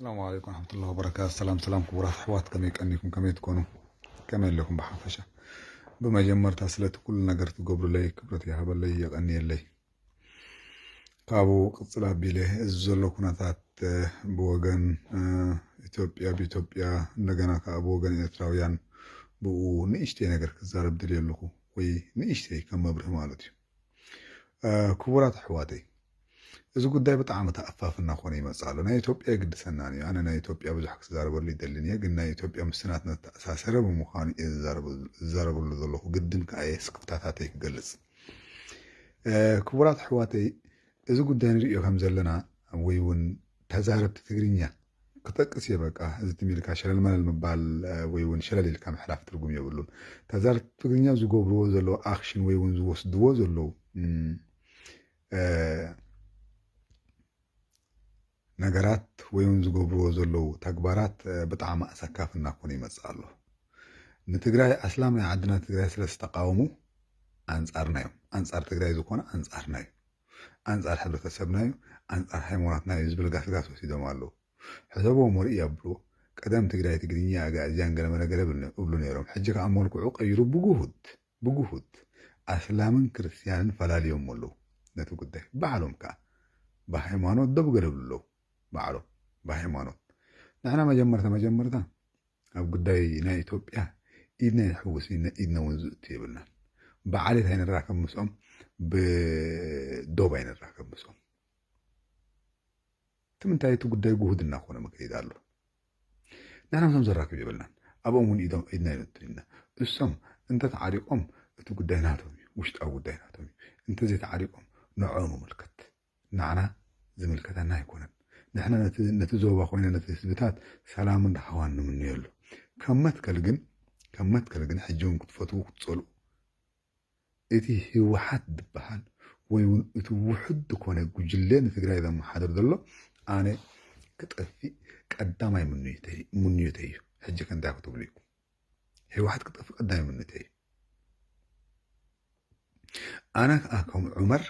ሰላም ዓለይኩም ወረሕመቱላሂ ወበረካቱ። ሰላም ሰላም፣ ክቡራት ኣሕዋት፣ ከመይ ቀኒኩም? ከመይ ትኮኑ? ከመይ ኣለኩም ብሓፈሻ? ብመጀመርታ ስለቲ ኩሉ ነገር ትገብሩለይ ክብረት ይሃበለይ፣ የቀንየለይ። ካብኡ ቅፅል ኣቢለ እዚ ዘሎ ኩነታት፣ እ፣ ብወገን፣ እ፣ ኢትዮጵያ ብኢትዮጵያ፣ እንደገና ከዓ ብወገን ኤርትራውያን ብኡ ንእሽተይ ነገር ክዛረብ ድልየ ኣለኹ፣ ወይ ንእሽተይ ከም መብርሂ ማለት እዩ። እ፣ ክቡራት ኣሕዋተይ፣ እዚ ጉዳይ ብጣዕሚ ተኣፋፊ እናኾነ ይመጽእ ኣሎ። ናይ ኢትዮጵያ ይግድሰናን እዩ። ኣነ ናይ ኢትዮጵያ ብዙሕ ክዛረበሉ ይደልን እየ፣ ግን ናይ ኢትዮጵያ ምስቲ ናትና ዝተኣሳሰረ ብምዃኑ እየ ዝዛረበ-፣ ዝዛረበሉ ዘለኹ። ግድን ከኣ እየ ስክፍታታተይ ክገልጽ። እ፣ ክቡራት ኣሕዋተይ፣ እዚ ጉዳይ ንርእዮ ከም ዘለና፣ ወይ እውን ተዛረብቲ ትግርኛ ክጠቅስ እየ፣ በቃ፣ እዚ ትም ኢልካ ሸለል መለል ምባል፣ እ፣ ወይ እውን ሸለል ኢልካ ምሕላፍ ትርጉም የብሉን። ተዛረብቲ ትግርኛ ዝገብርዎ ዘለዉ ኣክሽን ወይ እውን ዝወስድዎ ዘለዉ፣ እም፣ እ፣ ነገራት ወይ እውን ዝገብርዎ ዘለዉ ተግባራት፣ እ፣ ብጣዕሚ ኣሰካፊ እናኾነ ይመጽእ ኣሎ። ንትግራይ ኣስላም ናይ ዓድና ትግራይ ስለ ዝተቃወሙ ኣንጻርና እዮም። ኣንጻር ትግራይ ዝኾነ ኣንጻርና እዩ። ኣንጻር ሕብረተሰብና እዩ፣ ኣንጻር ሃይማኖትና እዩ ዝብል ጋስጋስ ወሲዶም ኣለዉ። ሕሰብዎ፣ ሞርኢ ኣብልዎ። ቀደም ትግራይ ትግርኛ፣ ኣጋእዝያን ገለመለ ገለ እብል-፣ እብሉ ነይሮም። ሕጂ ከኣ መልክዑ ቀይሩ ብጉሁድ፣ ብጉሁድ ኣስላምን ክርስትያንን ፈላልዮም ኣለዉ። ነቲ ጉዳይ ባዕሎም ከኣ ብሃይማኖት ደው ገለ እብሉ ኣለዉ። ባዕሎም ብሃይማኖት። ንሕና መጀመርታ መጀመርታ ኣብ ጉዳይ ናይ ኢትዮጵያ ኢድና ይሕውስ፣ ኢድና፣ ኢድና እውን ዝእቱ የብልናን። ብዓሌት ኣይንራከብ ምስኦም፣ ብዶብ ኣይንራከብ ምስኦም። እቲ ምንታይ እቲ ጉዳይ ጉሁድ እናኾነ መከይድ ኣሎ። ንሕና ምስኦም ዘራክብ የብልናን። ኣብኦም እውን ኢዶም፣ ኢድና ይነቱ ኢና። እሶም እንተተዓሪቆም እቲ ጉዳይ ናቶም እዩ፣ ውሽጣዊ ጉዳይ ናቶም እዩ። እንተዘይተዓሪቆም ንዕኦም ይምልከት። ንዓና ዝምልከተና ኣይኮነን። ንሕና ነቲ፣ ነቲ ዞባ ኮይና ነቲ ህዝብታት ሰላምን ራህዋን ንምንየሉ። ከም መትከል ግን፣ ከም መትከል ግን ሕጂ እውን ክትፈትዉ ክትጸልኡ፣ እቲ ህወሓት ዝበሃል ወይ እውን እቲ ውሑድ ዝኾነ ጉጅለ ንትግራይ ዘመሓድር ዘሎ ኣነ ክጠፍእ ቀዳማይ ምንዮተይ፣ ምንዮተይ እዩ። ሕጂ ከ እንታይ ክትብሉ ኢኹም? ህወሓት ክጠፍእ ቀዳማይ ምንዮተይ እዩ። ኣነ ከኣ ከም ዑመር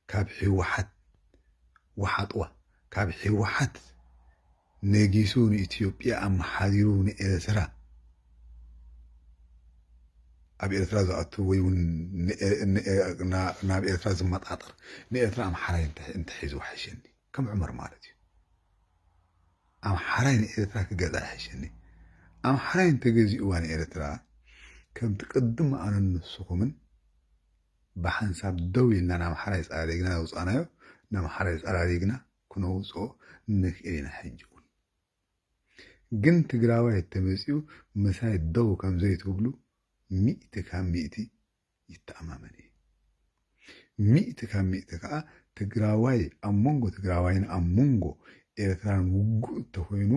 ካብ ህወሓት ወሓጥዋ፣ ካብ ህወሓት ነጊሱ ንኢትዮጵያ ኣመሓዲሩ ንኤርትራ ኣብ ኤርትራ ዝኣቱ ወይ እውን ንኤ-፣ ንኤ-፣ ና-፣ ናብ ኤርትራ ዝመጣጠር ንኤርትራ ኣምሓራይ እንተ-፣ እንተሒዝዋ ይሕሸኒ፣ ከም ዑመር ማለት እዩ። ኣምሓራይ ንኤርትራ ክገዝኣ ይሕሸኒ። ኣምሓራይ እንተገዚእዋ ንኤርትራ፣ ከምቲ ቅድም ኣነን ንስኹምን ብሓንሳብ ደው ኢልና ንኣምሓራይ ጸራሪግና ዘውጻእናዮ፣ ንኣምሓራይ ጸራሪግና ክነውጽኦ ንኽእል ኢና። ሕጂ እውን ግን ትግራዋይ ተመጺኡ ምሳይ ደው ከም ዘይትብሉ ሚእቲ ካብ ሚእቲ ይተኣማመን እየ። ሚእቲ ካብ ሚእቲ ከኣ ትግራዋይ ኣብ መንጎ ትግራዋይን ኣብ መንጎ ኤርትራን ውጉእ እንተኾይኑ፣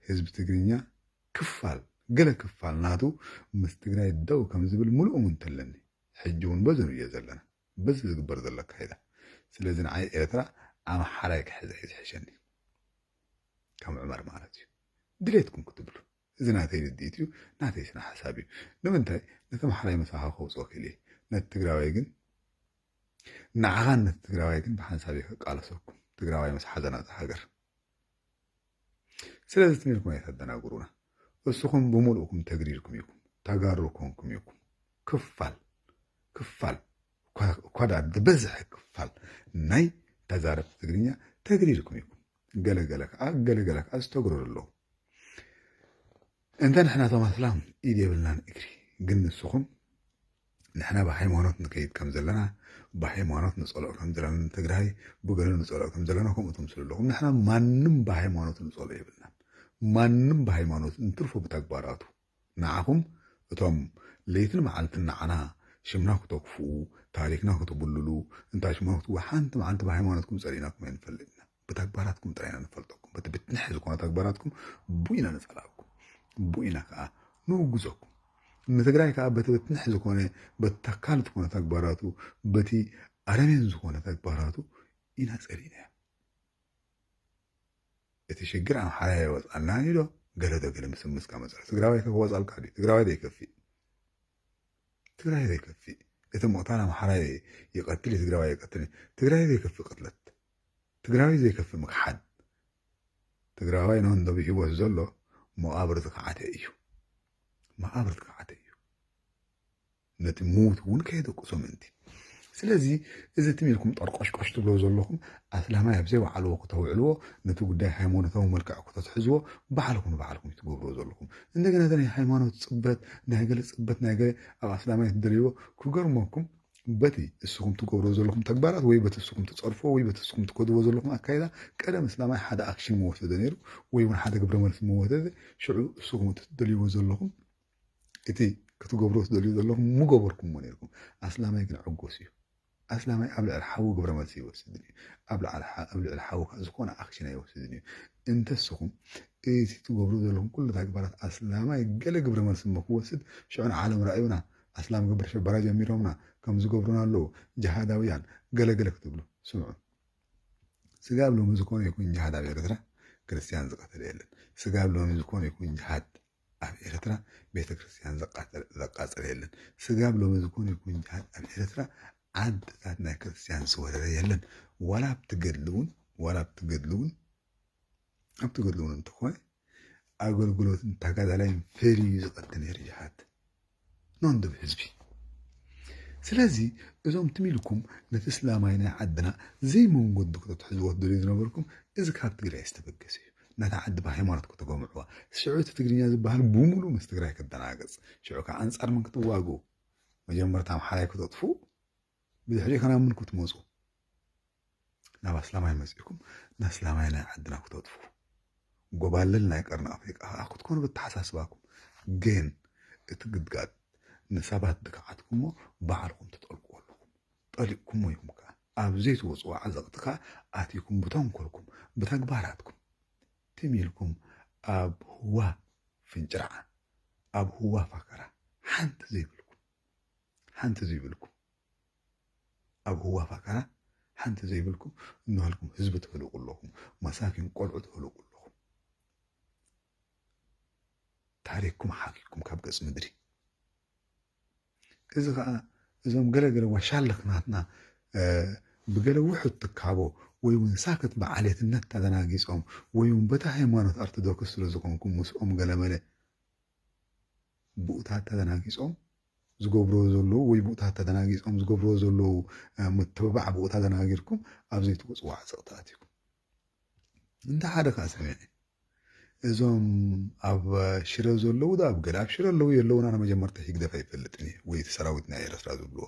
ህዝቢ ትግርኛ ክፋል፣ ገለ ክፋል ናቱ ምስ ትግራይ ደው ከም ዝብል ምሉእ እምንቶ ኣለኒ። ሕጂ እውን በዚ ንርእዮ ዘለና፣ በዚ ዝግበር ዘሎ ኣካይዳ። ስለዚ ንዓይ ኤርትራ ኣምሓራይ ክሕዛ እዩ ዝሕሸኒ፣ ከም ዑመር ማለት እዩ። ድሌትኩም ክትብሉ፣ እዚ ናተይ ርድኢት እዩ፣ ናተይ ስነ ሓሳብ እዩ። ንምንታይ ነቲ ኣምሓራይ ምሳኻ ከውፅኦ ክእል እየ፣ ነቲ ትግራዋይ ግን፣ ንዓኻን ነቲ ትግራዋይ ግን ብሓንሳብ እየ ከቃለሰኩም፣ ትግራዋይ ምስ ሓዘና እዛ ሃገር። ስለዚ ትም ኢልኩም ኣይተደናግሩና። እስኹም ብምሉእኩም ተግሪርኩም ኢኹም፣ ተጋሩ ኮንኩም ኢኹም። ክፋል፣ ክፋል፣ እኳ፣ እኳ ደኣ ዝበዝሐ ክፋል ናይ ተዛረብቲ ትግርኛ ተግሪርኩም ኢኹም። ገለ ገለ ከኣ፣ ገለ ገለ ከኣ ዝተግረሩ ኣለዉ። እንተ ንሕና እቶም ኣስላም ኢድ የብልናን እግሪ፣ ግን ንስኹም ንሕና ብሃይማኖት ንከይድ ከም ዘለና፣ ብሃይማኖት ንጸልኦ ከም ዘለና ንትግራይ፣ ብገለ ንጸልኦ ከም ዘለና ከምኡ ትምስሉ ኣለኹም። ንሕና ማንም ብሃይማኖት ንጸልኦ የብልናን። ማንም ብሃይማኖት እንትርፎ ብተግባራቱ። ንዓኹም እቶም ለይትን መዓልትን ንዓና ሽምና ክተክፍኡ፣ ታሪክና ክትብልሉ፣ እንታይ ሽምና ክትብሉ፣ ሓንቲ መዓልቲ ብሃይማኖትኩም ጸሊእናኩም ኣይንፈልጥና። ብተግባራትኩም ጥራይ ኢና ንፈልጠኩም። በቲ ብትንሕ ዝኾነ ተግባራትኩም ቡ ኢና ንጸላእኩም፣ ቡ ኢና ከኣ ንውግዘኩም። ንትግራይ ከኣ በቲ ብትንሕ ዝኾነ፣ በቲ ተካል ዝኾነ ተግባራቱ፣ በቲ ኣረሜን ዝኾነ ተግባራቱ ኢና ጸሊእናዮ። እቲ ሽግር ኣምሓራይ ኣይወጻልናን እዩ ዶ? ገለ ዶ ገለ ምስምስ ከመጽእ። ትግራዋይ ከ ክወጻልካ ድዩ? ትግራዋይ ዘይከፍእ። ትግራይ ዘይከፍእ። እቲ ምቕታል ኣምሓራይ ይቐትል እዩ፣ ትግራዋይ ይቐትል እዩ። ትግራይ ዘይከፍእ ቅትለት። ትግራዋይ ዘይከፍእ ምክሓድ። ትግራዋይ ነንዶ ብህይወት ዘሎ መቓብር ዝኸዓተ እዩ። መቓብር ዝኸዓተ እዩ። ነቲ ምዉት እውን ከየደቅሶ ምእንቲ። ስለዚ እዚ ትም ኢልኩም ጠርቆሽቆሽ ትብሎ ዘለኹም ኣስላማይ ኣብ ዘይወዓልዎ ክተውዕልዎ፣ ነቲ ጉዳይ ሃይማኖታዊ መልክዕ ክተትሕዝዎ ባዕልኩም ንባዕልኩም እዩ ትገብርዎ ዘለኹም። እንደገና እቲ ናይ ሃይማኖት ጽበት፣ ናይ ገለ ጽበት፣ ናይ ገለ ኣብ ኣስላማይ ትደልይዎ ክገርመኩም በቲ እስኹም ትገብርዎ ዘለኹም ተግባራት ወይ በቲ እስኹም ትጸርፍዎ ወይ በቲ እስኹም ትከድዎ ዘለኹም ኣካይዳ ቀደም እስላማይ ሓደ ኣክሽን ምወሰደ ነይሩ ወይ እውን ሓደ ግብረ መልሲ ምወሰደ። ሽዑ እስኹም እቲ ትደልይዎ ዘለኹም እቲ ክትገብርዎ ትደልዩ ዘለኹም ምገበርኩምዎ ነይርኩም። ኣስላማይ ግን ዕጎስ እዩ። ኣስላማይ ኣብ ልዕሊ ሓዉ ግብረ መልሲ ይወስድን እዩ። ኣብ ልዕሊ ሓ- ኣብ ልዕሊ ሓዉ ከዓ ዝኾነ ኣክሽን ኣይወስድን እዩ። እንተስኹም እቲ ትገብሩ ዘለኹም ኩሉ ተግባራት ኣስላማይ ገለ ግብረ መልሲ እሞ ክወስድ ሽዑ ንዓለም ረኣዩና ኣስላም ግብረ ሸበራ ጀሚሮምና ከም ዝገብሩና ኣለዉ ጅሃዳውያን ገለገለ ክትብሉ ስምዑ። ስጋብ ሎሚ ዝኾነ ይኹን ጅሃድ ኣብ ኤርትራ ክርስትያን ዝቐተለ የለን። ስጋብ ሎሚ ዝኾነ ይኹን ጅሃድ ኣብ ኤርትራ ቤተ ክርስትያን ዘቃተለ- ዘቃጸለ የለን። ስጋብ ሎሚ ዝኾነ ይኹን ጅሃድ ኣብ ኤርትራ ዓድታት ናይ ክርስትያን ዝወረረ የለን። ዋላ ኣብቲ ገድሊ እውን ዋላ ኣብቲ ገድሊ እውን ኣብቲ ገድሊ እውን እንተኾነ ኣገልግሎትን ተጋዳላይን ፈርዩ እዩ ዝቐትል ነይሩ ጅሃድ። ነንዶብ ህዝቢ። ስለዚ እዞም ትም ኢልኩም ነቲ እስላማይ ናይ ዓድና ዘይመንገዱ ከተትሕዝዎ ትደልዩ ዝነበርኩም እዚ ካብ ትግራይ ዝተበገሰ እዩ። ነታ ዓዲ ብሃይማኖት ከተገምዕዋ ሽዑ እቲ ትግርኛ ዝበሃል ብምሉ ምስ ትግራይ ክደናገጽ ሽዑ ከዓ ኣንጻር መን ክትዋግኡ መጀመርታ ኣምሓራይ ክተጥፍኡ ብድሕሪ ከናብ ምን ክትመፁ ናብ ኣስላማይ መፂእኩም ንኣስላማይ ናይ ዓድና ክተጥፉ ጎባልል ናይ ቀርኒ ኣፍሪቃ ከዓ ክትኮኑ ብተሓሳስባኩም ግን እቲ ግድጋድ ንሰባት ድክዓትኩሞ ባዕልኩም ትጠልቅዎ ኣለኹም። ጠሊቅኩሞ ኢኹም ከዓ ኣብ ዘይትወፅዎ ዓዘቕቲ ከዓ ኣቲኩም ብተንኮልኩም ብተግባራትኩም ትም ኢልኩም ኣብ ህዋ ፍንጭርዓ ኣብ ህዋ ፋከራ ሓንቲ ዘይብልኩም ሓንቲ ዘይብልኩም ኣብ ህዋ ፋከራ ሓንቲ ዘይብልኩም እናልኩም ህዝቢ ትህልቁ ኣለኹም። መሳኪን ቆልዑ ትህልቁ ኣለኹም። ታሪክኩም ሓኪኩም ካብ ገጽ ምድሪ። እዚ ከዓ እዞም ገለገለ ወሻልኽ ናትና ብገለ ውሑድ ትካቦ ወይ እውን ሳክት ብዓሌትነት ተደናጊጾም ወይ እውን በቲ ሃይማኖት ኦርቶዶክስ ስለ ዝኾንኩም ምስኦም ገለመለ ብኡታት ተደናጊጾም ዝገብርዎ ዘለዉ ወይ ብኡታት ተደናጊጾም ዝገብርዎ ዘለዉ ምትብባዕ ብኡ ተደናጊርኩም ኣብ ዘይትወፅዎ ዓዘቕቲ ኣቲኩም። እንተ ሓደ ከዓ ሰሚዐ እዞም ኣብ ሽረ ዘለዉ ዶ ኣብ ገለ ኣብ ሽረ ኣለዉ የለዉን ኣነ መጀመርታ ህግደፍ ኣይፈልጥን እየ ወይ እቲ ሰራዊት ናይ ኤረትራ ዝብልዎ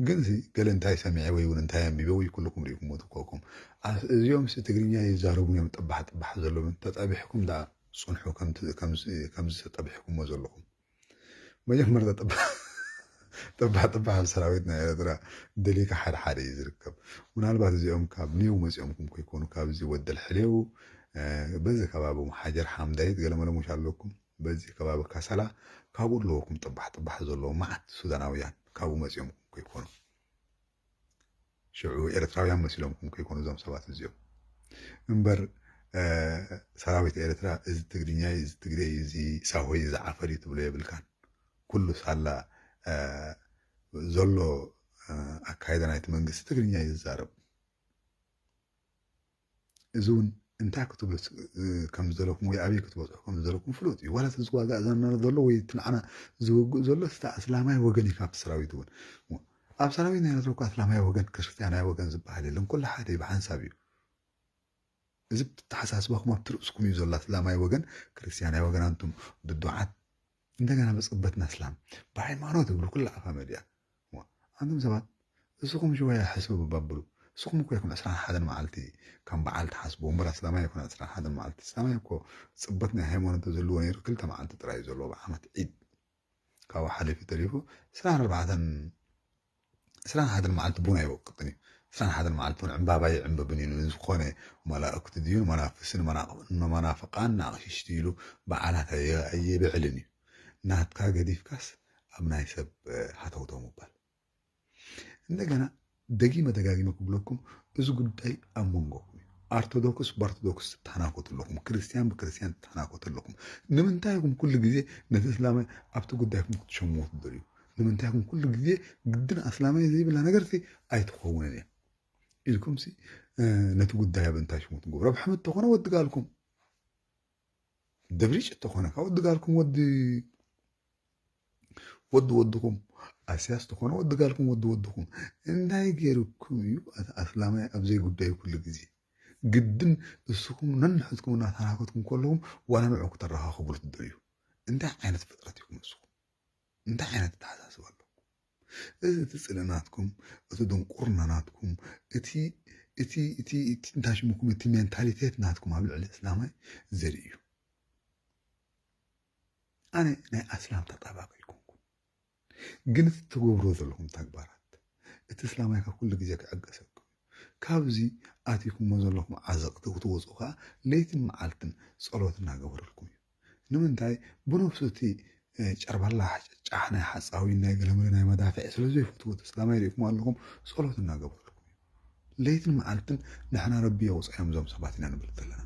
ግን ገለ እንታይ ሰሚዐ ወይ እውን እንታይ ኣንቢበ ወይ ኩልኩም ርኢኹምዎ ትኮኩም እዚኦም ሲ ትግርኛ ይዛረቡን እዮም ጥባሕ ጥባሕ ዘለዎም ተጣቢሕኩም ደኣ ፅንሑ ከምዚ ተጠቢሕኩሞ ዘለኹም መጀመርታ ጥባሕ ጥባሕ ኣብ ሰራዊት ናይ ኤርትራ ደሊካ ሓደ ሓደ እዩ ዝርከብ ምናልባት እዚኦም ካብ ኒው መፂኦምኩም ከይኮኑ ካብዚ ወደል ሕሌው በዚ ከባቢ ሓጀር ሓምዳይት ገለመለ ሙሽ ኣለኩም በዚ ከባቢ ካሰላ ካብኡ ኣለወኩም ጥባሕ ጥባሕ ዘለዎ መዓት ሱዳናውያን ካብኡ መፂኦምኩም ከይኮኑ ሽዑ ኤርትራውያን መሲሎምኩም ከይኮኑ እዞም ሰባት እዚኦም እምበር ሰራዊት ኤርትራ እዚ ትግርኛ እዚ ትግሬ እዚ ሳሆይ እዚ ዓፈር እዩ ትብሎ የብልካን ኩሉ ሳላ ዘሎ ኣካይዳ ናይቲ መንግስቲ ትግርኛ እዩ ዝዛረብ እዚ እውን እንታይ ክትብሉ ከም ዝደለኩም ወይ ኣበይ ክትበፅሑ ከም ዝደለኩም ፍሉጥ እዩ ዋላ ዝዋጋእ ዘና ዘሎ ወይ እቲ ንዓና ዝውግእ ዘሎ ስታ እስላማይ ወገን እዩ ካብቲ ሰራዊት እውን ኣብ ሰራዊት ናይ ኤርትራ እኮ እስላማይ ወገን ክርስትያናይ ወገን ዝበሃል የለን ኩሉ ሓደ እዩ ብሓንሳብ እዩ እዚ ተሓሳስባኩም ኣብቲ ርእስኩም እዩ ዘሎ እስላማይ ወገን ክርስትያናይ ወገን ኣንቱም ድዱዓት እንደገና ብፅበትና እስላም ብሃይማኖት ይብሉ ኩላ ኣፋ መድያ ኣንቱም ሰባት እስኹም ሽወያ ሕስቡ በብሉ እስኹም እኮ ይኹን ዕስራን ሓደን መዓልቲ ከም በዓል ትሓስቡ እምበር ኣስላማይ ይኹን ዕስራን ሓደን መዓልቲ እስላማይ እኮ ፅበት ናይ ሃይማኖት ተዝህልዎ ነይሩ ክልተ መዓልቲ ጥራይ እዩ ዘለዎ ብዓመት ዒድ ካብኡ ሓሊፉ ተሪፉ ዕስራን ኣርባዕተን ዕስራን ሓደን መዓልቲ ቡን ኣይወቅጥን እዩ ዕስራን ሓደን መዓልቲ እውን ዕምባባ ይዕምብብን እዩ ንዝኾነ መላእክቲ ድዩ ንመናፍስን ንመናፍቃን ንኣቕሽሽቲ ኢሉ በዓላት ኣየብዕልን እዩ ናትካ ገዲፍካስ ኣብ ናይ ሰብ ሃተውተው ምባል እንደገና ደጊመ ደጋጊመ ክብለኩም እዚ ጉዳይ ኣብ መንጎኩም እዩ ኣርቶዶክስ ብኣርቶዶክስ ትተናኮቱ ኣለኹም ክርስትያን ብክርስትያን ትተናኮቱ ኣለኹም ንምንታይ ኢኹም ኩሉ ግዜ ነቲ እስላማይ ኣብቲ ጉዳይኩም ክትሸምዎ ትደልዩ ንምንታይ ኢኹም ኩሉ ግዜ ግድን ኣስላማይ ዘይብላ ነገርቲ ኣይትኸውንን እያ ኢልኩም ሲ ነቲ ጉዳይ ኣብ እንታይ ሽሙ ትገብሩ ኣብ ሕመት ተኾነ ወድጋልኩም ደብሪጭ እተኾነ ካብ ወዲ ጋልኩም ወዲ ወዲ ወድኹም፣ ኣስያስ ተኾነ ወዲ ጋልኩም ወዲ ወድኹም። እንታይ ገይርኩም እዩ ኣቲ ኣስላማይ ኣብ ዘይጉዳዩ ኩሉ ግዜ? ግድን እስኹም ነንሕድኩም እናተራኸትኩም ከለኹም ዋላ ንዑ ክተራኻኽቡ ትደልዩ? እንታይ ዓይነት ፍጥረት ኢኹም እስኹም? እንታይ ዓይነት ኣተሓሳስባ ኣለኩም? እዚ እቲ ጽልእ ናትኩም፣ እቲ ድንቁርና ናትኩም፣ እቲ እቲ እቲ እቲ እንታይ ሽምኩም፣ እቲ ሜንታሊቴት ናትኩም ኣብ ልዕሊ እስላማይ ዘርኢ እዩ። ኣነ ናይ ኣስላም ተጣባቂ ኣይኮንኩን፣ ግን እቲ ትገብሮ ዘለኹም ተግባራት እቲ እስላማይ ካብ ኩሉ ግዜ ክዕገሰኩም እዩ። ካብዚ ኣቲኩሞ ዘለኹም ዓዘቕቲ ክትወፁ ከዓ ለይትን መዓልትን ጸሎት እናገበረልኩም እዩ። ንምንታይ? ብነፍሱ እቲ ጨርባላ ጫሕ ናይ ሓፃዊ ናይ ገለመለ ናይ መዳፍዕ ስለ ዘይፈትዎ እቲ እስላማይ ርኢኹም ኣለኹም ጸሎት እናገበረልኩም እዩ። ለይትን መዓልትን ንሕና ረቢ የውፅኦም እዞም ሰባት ኢና ንብል ዘለና።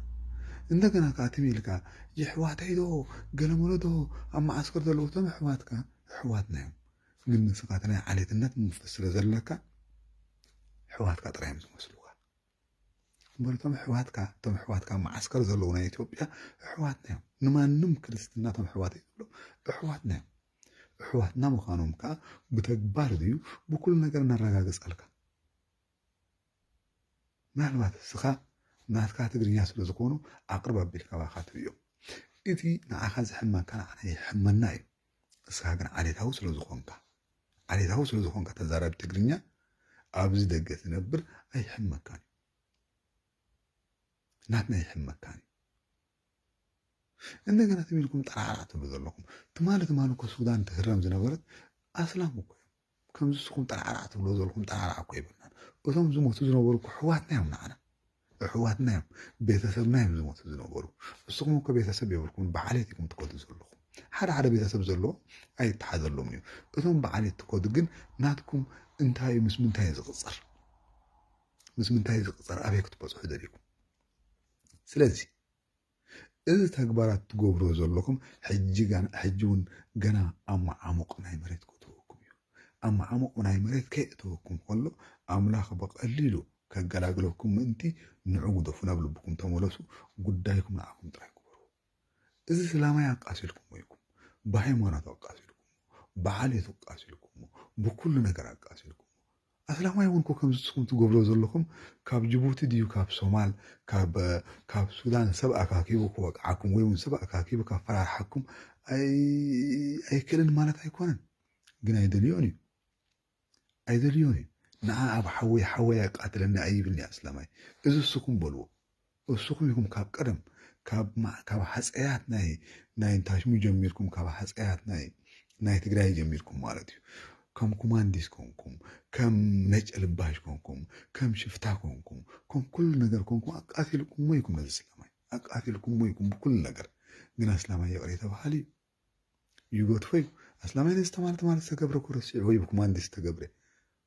እንደገና ከዓ ትም ኢልካ የሕዋተይ ዶ ገለመለ ዶ ኣብ መዓስከር ዘለዉ እቶም ኣሕዋትካ ኣሕዋትና እዮም። ግን ንስኻ እቲ ናይ ዓሌትነት መንፈስ ስለ ዘለካ ኣሕዋትካ ጥራይ እዮም ዝመስሉኻ። እምበር እቶም ኣሕዋትካ እቶም ኣሕዋትካ ኣብ መዓስከር ዘለዉ ናይ ኢትዮጵያ ኣሕዋትና እዮም። ንማንም ክርስትና እቶም ኣሕዋት እዩ ዝብሎ ኣሕዋትና እዮም። ኣሕዋትና ምዃኖም ከዓ ብተግባር ድዩ ብኩሉ ነገር እናረጋገፀልካ። ምናልባት እስኻ ናትካ ትግርኛ ስለ ዝኾኑ ኣቕርብ ኣቢልካ ባኻ ትርእዮም። እቲ ንዓኻ ዝሕመካ ንዓና ይሕመና እዩ። እስኻ ግን ዓሌታዊ ስለ ዝኾንካ ዓሌታዊ ስለ ዝኾንካ ተዛራቢ ትግርኛ ኣብዚ ደገ ትነብር ኣይሕመካን እዩ። ናትና ይሕመካን እዩ። እንደገና ትም ኢልኩም ጠራዕራዕ ትብሉ ዘለኹም። ትማሊ ትማሊ እኮ ሱዳን ትህረም ዝነበረት ኣስላም እኮ እዮም። ከምዚ ንስኹም ጠራዕራዕ ትብልዎ ዘለኹም ጠራዕራዕ እኮ ኣይበልናን። እቶም ዝሞቱ ዝነበሩ እኮ ኣሕዋትና እዮም ንዓና። ኣሕዋትና እዮም፣ ቤተሰብና እዮም ዝሞቱ ዝነበሩ። ንስኹም እኮ ቤተሰብ የብልኩም፣ ብዓሌት ኢኹም ትከዱ ዘለኹም። ሓደ ሓደ ቤተሰብ ዘለዎ ኣይተሓዘሎምን እዩ። እቶም ብዓሌት ትከዱ ግን ናትኩም እንታይ እዩ፣ ምስ ምንታይ እዩ ዝቕጸር? ምስ ምንታይ እዩ ዝቕጸር? ኣበይ ክትበጽሑ ደሊኹም? ስለዚ እዚ ተግባራት ትገብርዎ ዘለኹም ሕጂ እውን ገና ኣብ መዓሙቕ ናይ መሬት ከእትወኩም እዩ። ኣብ መዓሙቕ ናይ መሬት ከየእተወኩም ከሎ ኣምላኽ ብቐሊሉ ከገላግለኩም ምእንቲ ንዑ ግደፉ፣ ናብ ልብኩም ተመለሱ፣ ጉዳይኩም ንዓኹም ጥራይ ግበሩ። እዚ ስላማይ ኣቃሲልኩሞ ኢኹም፣ ብሃይማኖት ኣቃሲልኩሞ፣ ብዓሌቱ ኣቃሲልኩሞ፣ ብኩሉ ነገር ኣቃሲልኩሞ። ኣስላማይ እውን እኮ ከምዚ ንስኹም ትገብርዎ ዘለኹም ካብ ጅቡቲ ድዩ ካብ ሶማል ካብ ካብ ሱዳን ሰብ ኣካኪቡ ክወቅዓኩም ወይ እውን ሰብ ኣካኪቡ ከፈራርሓኩም ኣይ- ኣይክእልን ማለት ኣይኮነን። ግን ኣይደልዮን እዩ ኣይደልዮን እዩ። ንዓ ኣብ ሓወይ ሓወይ ኣቃትለኒ ኣይብልኒ ኣስላማይ። እዚ ንስኹም በልዎ። ንስኹም ኢኹም ካብ ቀደም ካብ ማ- ካብ ሃፀያት ናይ ናይ እንታሽሙ ጀሚርኩም ካብ ሃፀያት ናይ ናይ ትግራይ ጀሚርኩም ማለት እዩ። ከም ኩማንዲስ ኮንኩም ከም ነጨ ልባሽ ኮንኩም ከም ሽፍታ ኮንኩም ከም ኩሉ ነገር ኮንኩም ኣቃቲልኩሞ ኢኩም ነዚ ስላማይ ኣቃቲልኩሞ ኢኩም ብኩሉ ነገር። ግን ኣስላማይ ይቕሬ ተባሃሊ እዩ ይጎትፎ እዩ። ኣስላማይ ነዚ ተማሪ ተማሪ ዝተገብረ እኮ ረሲዕዎ እዩ ብኩማንዲስ ዝተገብረ።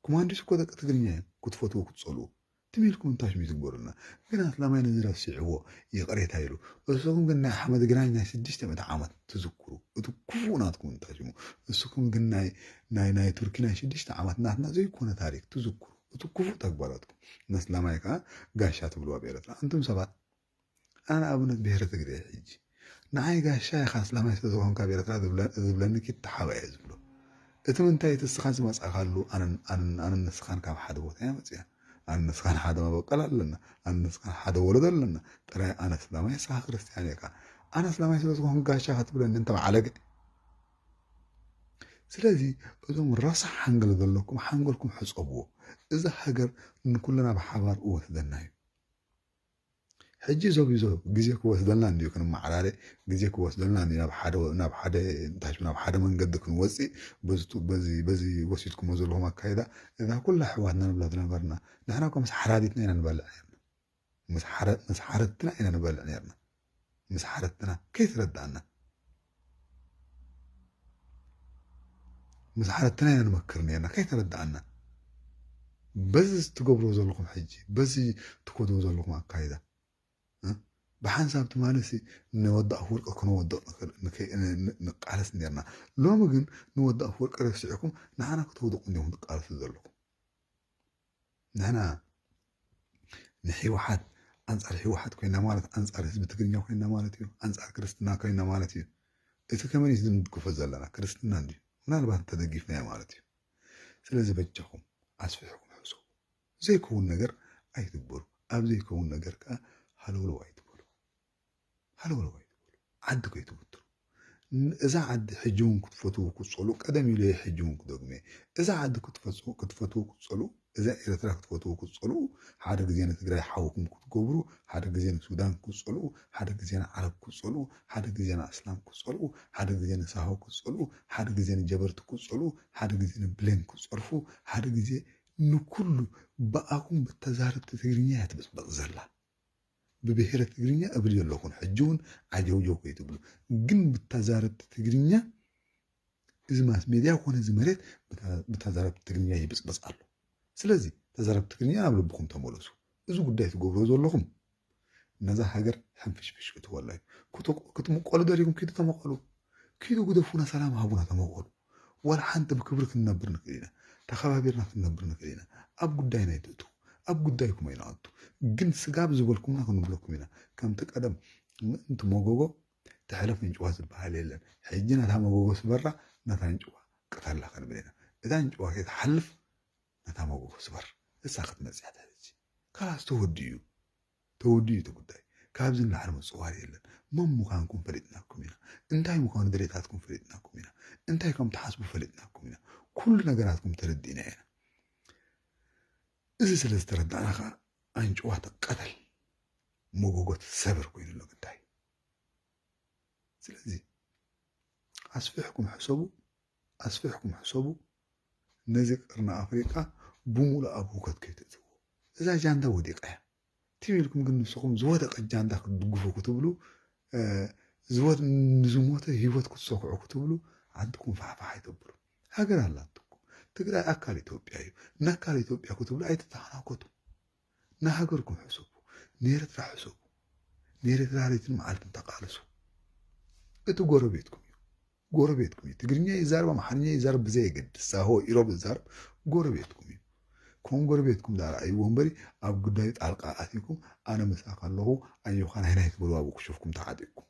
ኩማንዲስ እኮ ደቂ ትግርኛ እዮም ክትፈትዎ ክትፀልዎ ትም ኢልኩም እንታሽሙ ትግበሩልና። ግን ኣስላማይ ነዚ ረሲዕዎ ይቕሬታ ኢሉ። እሱኹም ግን ናይ ኣሕመድ ግራኝ ናይ ሽዱሽተ ሚእቲ ዓመት ትዝክሩ። እቲ ክፉእ ናትኩም እንታሽሙ። እሱኹም ግን ናይ ናይ ናይ ቱርኪ ናይ ሽዱሽተ ዓመት ናትና ዘይኮነ ታሪክ ትዝክሩ። እቲ ክፉእ ተግባራትኩም። ነስላማይ ከዓ ጋሻ ትብልዋ ብኤረትራ። ኣንቱም ሰባት ኣነ ንኣብነት ብሄረ ትግርየ ሕጂ ንዓይ ጋሻ ኢኻ ኣስላማይ ስለ ዝኾንካ ኣብ ኤርትራ ዝብለ- ዝብለኒ ኪድ ተሓባየ ዝብሎ። እቲ ምንታይ እቲ እስኻ ዝመጻእካሉ ኣነን ኣነን ኣነን ንስኻን ካብ ሓደ ቦታ ኢና መጺና። ኣነ ንስኻን ሓደ መበቀል ኣለና። ኣነ ንስኻን ሓደ ወለዶ ኣለና። ጥራይ ኣነ ኣስላማይ ንስኻ ክርስትያን ኢኻ። ኣነ ኣስላማይ ስለ ዝኾንኩ ጋሻ ክትብለኒ እንተ በዓለገ። ስለዚ እዞም ረሳሕ ሓንገል ዘለኩም ሓንገልኩም ሕጸብዎ። እዛ ሃገር ንኩልና ብሓባር እወስደና እዩ። ሕጂ ዞቢዞ ግዜ ክወስደልና እንድዩ ክንመዓራረ ግዜ ክወስደልና እንድዩ ናብ ሓደ ናብ ሓደ እንታይ ናብ ሓደ መንገዲ ክንወፅእ በዚ ቱ- በዚ በዚ ወሲድኩሞ ዘለኹም ኣካይዳ እዛ ኩላ ኣሕዋትና ንብላ ዝነበርና ንሕና እኮ ምስ ሓራዲትና ኢና ንበልዕ ነርና ምስ ሓረ- ምስ ሓረድትና ኢና ንበልዕ ነርና ምስ ሓረድትና ከይተረዳእና ምስ ሓረድትና ኢና ንመክር ነርና ከይተረዳእና በዚ ትገብርዎ ዘለኹም ሕጂ በዚ ትከድዎ ዘለኹም ኣካይዳ እ? ብሓንሳብ ትማሊ ሲ ንወዲ ኣፍወርቂ ክነወድቕ ንክእል- ንክ- ን- ን- ንቃለስ ነርና ሎሚ ግን ንወዲ ኣፍወርቂ ረሲዕኩም ንዓና ክተውድቑ እንዲኹም ትቃለሱ ዘለኹም ንሕና ንሕወሓት ኣንጻር ህወሓት ኮይና ማለት ኣንጻር ህዝቢ ትግርኛ ኮይና ማለት እዩ። ኣንጻር ክርስትና ኮይና ማለት እዩ። እቲ ከመን እዩ ዝንድግፎ ዘለና? ክርስትና እንድዩ። ምናልባት እንተደጊፍናዮ ማለት እዩ። ስለዚ በጃኹም ኣስፊሕኩም ሕሰቡ። ዘይከውን ነገር ኣይትግበሩ። ኣብ ዘይከውን ነገር ከኣ ሃለውለው ኣይትበሉ። ሃለውለው ኣይትበሉ። ዓዲ ከይትብትኑ። ን-፣ እዛ ዓዲ ሕጂ እውን ክትፈትዉ ክትጸልኡ፣ ቀደም ኢሉ እየ ሕጂ እውን ክደግሞ እየ። እዛ ዓዲ ክትፈትዉ፣ ክትፈትዉ ክትጸልኡ፣ እዛ ኤርትራ ክትፈትዉ ክትጸልኡ፣ ሓደ ግዜ ንትግራይ ሓውኩም ክትገብሩ፣ ሓደ ግዜ ንሱዳን ክትጸልኡ፣ ሓደ ግዜ ንዓረብ ክትጸልኡ፣ ሓደ ግዜ ንኣስላም ክትጸልኡ፣ ሓደ ግዜ ንሳሆ ክትጸልኡ፣ ሓደ ግዜ ንጀበርቲ ክትጸልኡ፣ ሓደ ግዜ ንብሌን ክትጸርፉ፣ ሓደ ግዜ ንኩሉ ብኣኹም ብተዛረብቲ ትግርኛ እያ ትብጽበጽ ዘላ። ብብሄረ ትግርኛ እብል ዘለኹን ሕጂ እውን ዓጀውጀው ከይትብሉ። ግን ብተዛረብቲ ትግርኛ እዚ ማስ ሜድያ ኮነ እዚ መሬት ብታ-፣ ብተዛረብቲ ትግርኛ ይብጽበጽ ኣሎ። ስለዚ ተዛረብቲ ትግርኛ ናብ ልብኹም ተመለሱ። እዚ ጉዳይ ትገብሮ ዘለኹም ነዛ ሃገር ሕንፍሽፍሽ ክትወላ እዩ። ክት-፣ ክትምቀሉ ደሊኹም ኪዱ ተመቀሉ። ኪዱ ግደፉና፣ ሰላም ሃቡና፣ ተመቀሉ። ዋላ ሓንቲ ብክብሪ ክንነብር ንክእል ኢና፣ ተኸባቢርና ክንነብር ንክእል ኢና። ኣብ ጉዳይና ኣይትእትዉ፣ ኣብ ጉዳይኩም ኣይንኣቱ። ግን ስጋብ ዝበልኩምና ክንብለኩም ኢና። ከምቲ ቀደም ምእንቲ መጎጎ ትሕለፍ ኣንጭዋ ዝበሃል የለን። ሕጂ ነታ መጎጎ ስበራ፣ ነታ ኣንጭዋ ቅተላ ክንብል ኢና። እታ ኣንጭዋ ከይትሓልፍ ነታ መጎጎ ስበር። እሳ ክትመጽእ እያ ትሕዚ። ካላስ ተወዲኡ እዩ። ተወዲኡ እቲ ጉዳይ። ካብዚ ንላዕሊ ምጽዋር የለን። መን ምዃንኩም ፈሊጥናኩም ኢና። እንታይ ምዃኑ ድሌታትኩም ፈሊጥናኩም ኢና። እንታይ ከም ትሓስቡ ፈሊጥናኩም ኢና። ኩሉ ነገራትኩም ተረዲእና ኢና። እዚ ስለ ዝተረዳእና ከኣ ኣንጭዋ ትቀተል፣ መጎጎ ትሰበር ኮይኑ ኣሎ ግዳይ። ስለዚ ኣስፊሕኩም ሕሰቡ፣ ኣስፊሕኩም ሕሰቡ። ነዚ ቀርኒ ኣፍሪቃ ብሙሉእ ኣብ ህውከት ከይትእትዎ። እዛ ጃንዳ ወዲቃ እያ። ትም ኢልኩም ግን ንስኹም ዝወደቀ ጃንዳ ክትድግፉ ክትብሉ፣ እ፣ ዝወድ-፣ ንዝሞተ ህይወት ክትሰክዑ ክትብሉ ዓድኩም ፋሕፋሕ ኣይተብሉ። ሃገር ኣላትኩም። ትግራይ ኣካል ኢትዮጵያ እዩ። ንኣካል ኢትዮጵያ ክትብሉ ኣይትተሃናኮቱ። ንሃገርኩም ሕሰቡ። ንኤርትራ ሕሰቡ። ንኤርትራ ለይትን መዓልትን ተቃለሱ። እቲ ጎረቤትኩም እዩ። ጎረቤትኩም እዩ። ትግርኛ ይዛረብ፣ ኣምሓርኛ ይዛረብ ብዘየገድስ፣ ሳሆ ኢሮብ ይዛረብ፣ ጎረቤትኩም እዩ። ከም ጎረቤትኩም ዳኣ ረኣይዎ እምበሪ፣ ኣብ ጉዳዩ ጣልቃ ኣቲኩም፣ ኣነ ምሳኻ ኣለኹ፣ ኣጆኻ ናይ ናይ ትበሉ ኣብኡ ክሸፍኩም ተዓጢቕኩም።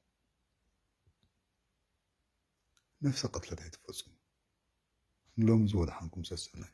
ነፍሰ ቅትለት ኣይትፈጽሙ። ንሎሚ ዝወድሓንኩም ሰሰናዩ።